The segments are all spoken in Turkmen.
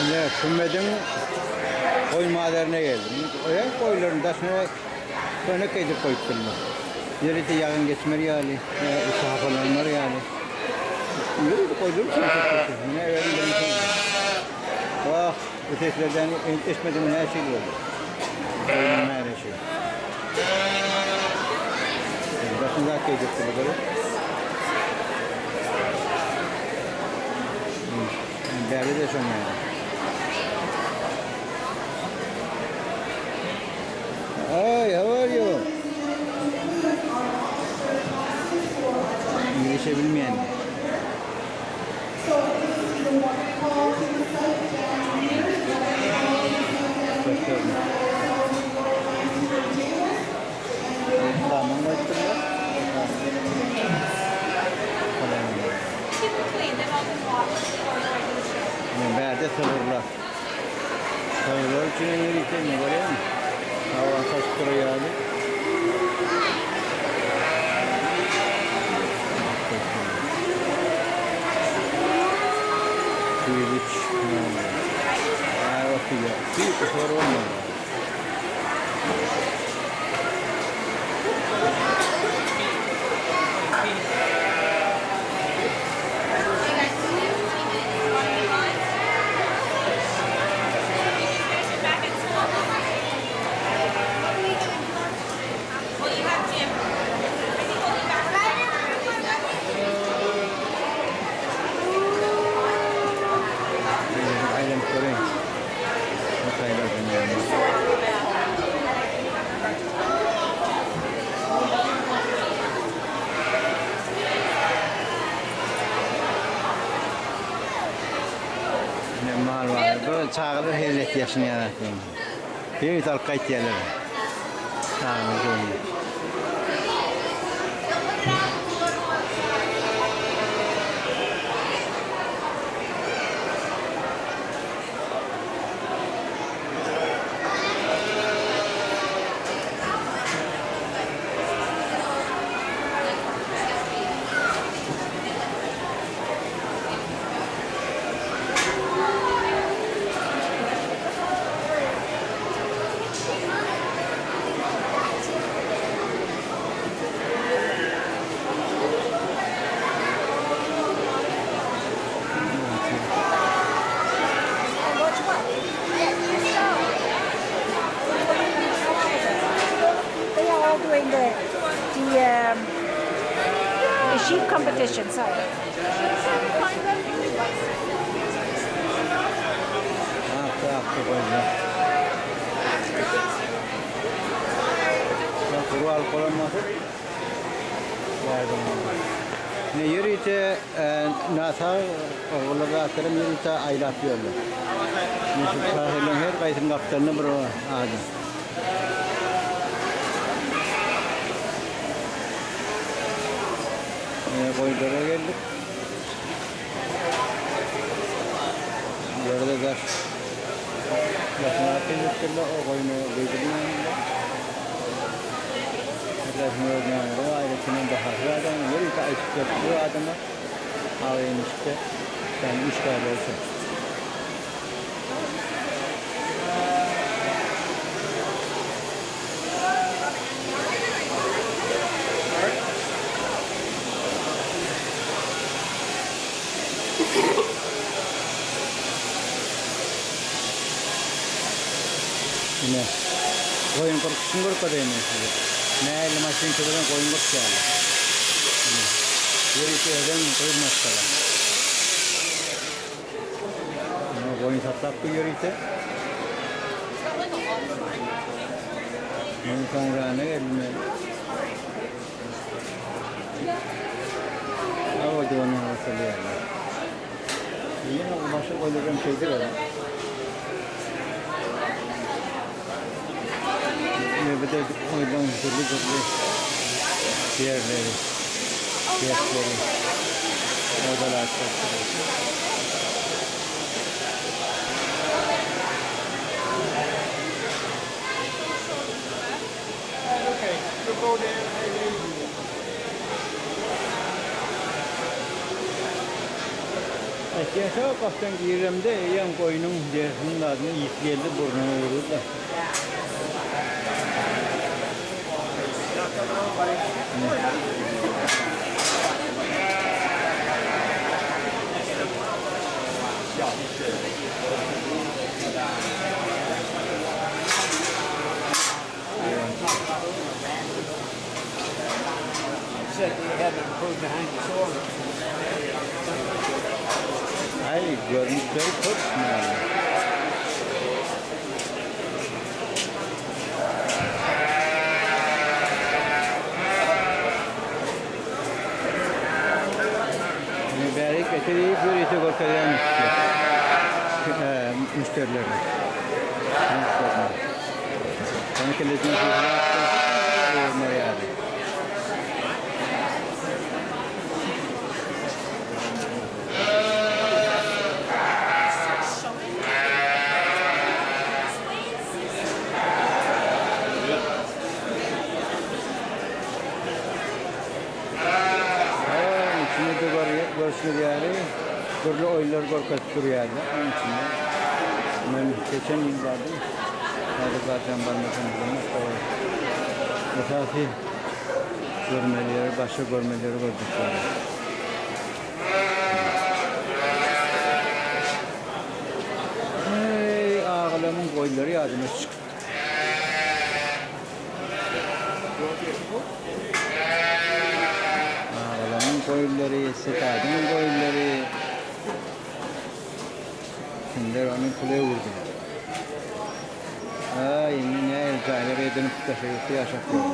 Ine, kümmediň goýun bazaryna geldim. Oýa goýunlaryň daşyna könek edip goýupdyrlar. Ýörite ýagyn geçmer ýaly, ýa içi hapalanmaz ýaly. Ýörite goýdular üçin köpçülik. Mine özüm birinji. Wah, bu seslerden eşitmedim näçe ýyl boldy. Goýnuň märeşi. Daşyna zat geýdiripdirler. Bäri-de şoň ýaly. Hi, how are you? İngilizce bilmeýän. Saman goýupdyrlar. Bärde sygyrlar. Sygyrlar üçin hem ýörite indi görýäňmi? Hawa saçyp durar ýaly. 203. Ay, 32 olmalı. Aýlanyp göreýin. Ne mal var. Böyle çagalar hezret yaşını yaratıyor. Bir alıp gaýtýarlar. Çagalar görünüyor. They are all doing the the, um, the sheep competition. Sorry. Akdy akdy goýunlar. Guru alyp bolan bolsa Ne ýörite näsag ogullar zatlaram ýörite aýlap ýörler. Ne şu şäherleň her gaýsynyň gapdalynda bir adam. Goýunlara geldik. Bularda daş daşyna atylypdyrlar, o goýuna geýdirmändirler. Daşyna özüne aýratynam bahasy bar adam, ýörite aýtyp berip dur adama. Agyny içde, yani işgärler üçin. Ine, goýun gyrkyşyny görkezeýin men size. Nähili maşinka bilen goýun gyrkýarlar. Ine, ýörite özem gyz maşgala. Ine, goýun saklap bu ýörite. Men soňra ne geldim men. Ýene başa goýulýan şeydir o. Bir de goýulan dürli dürli ýerleri, ýerleri, odalar Men şo gapdan giremde eýýäm goýnuň derisiniň zadyny ysy geldi burnuma urdy-da. Aý, görnüşleri köp malyň. Ine bärik getirip ýörite görkezýän müşderilerine. Içinde görşüňiz ýaly dürli oýunlar görkezip durýarlar. Onuň içinde men geçen ýyl bardym. Häzir barjam barmasam bilemok. Esasy görmeli ýeri, başga görmeli ýeri gördük. Eý, agalarymyň goýunlary ýadyma çykdy. Agalamyň goýunlary, Setadyň goýunlary. Kimler ony pula öwürdiler. Aý, indi nähili jaýlar edinip daşary ýurtda ýaşap ýörler.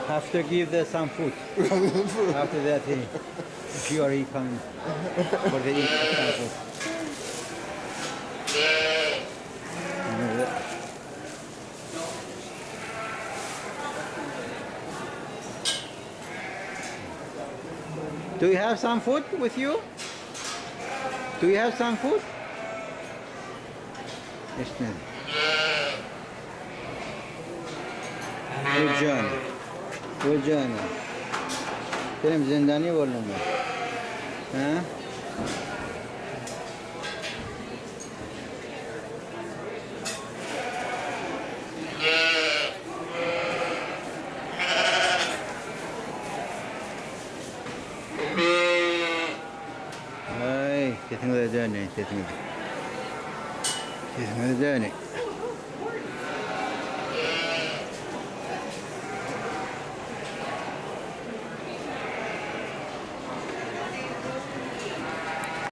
Have to give the some food. After that he, sure he come for the eat some food. Do you have some food with you? Do you have some food? Eşitmedim. Gürjana. Gürjana. Senem zindani bolduňmy? Ha? Aý, sesiňize döneýin, sesiňize. Sesiňize döneýin.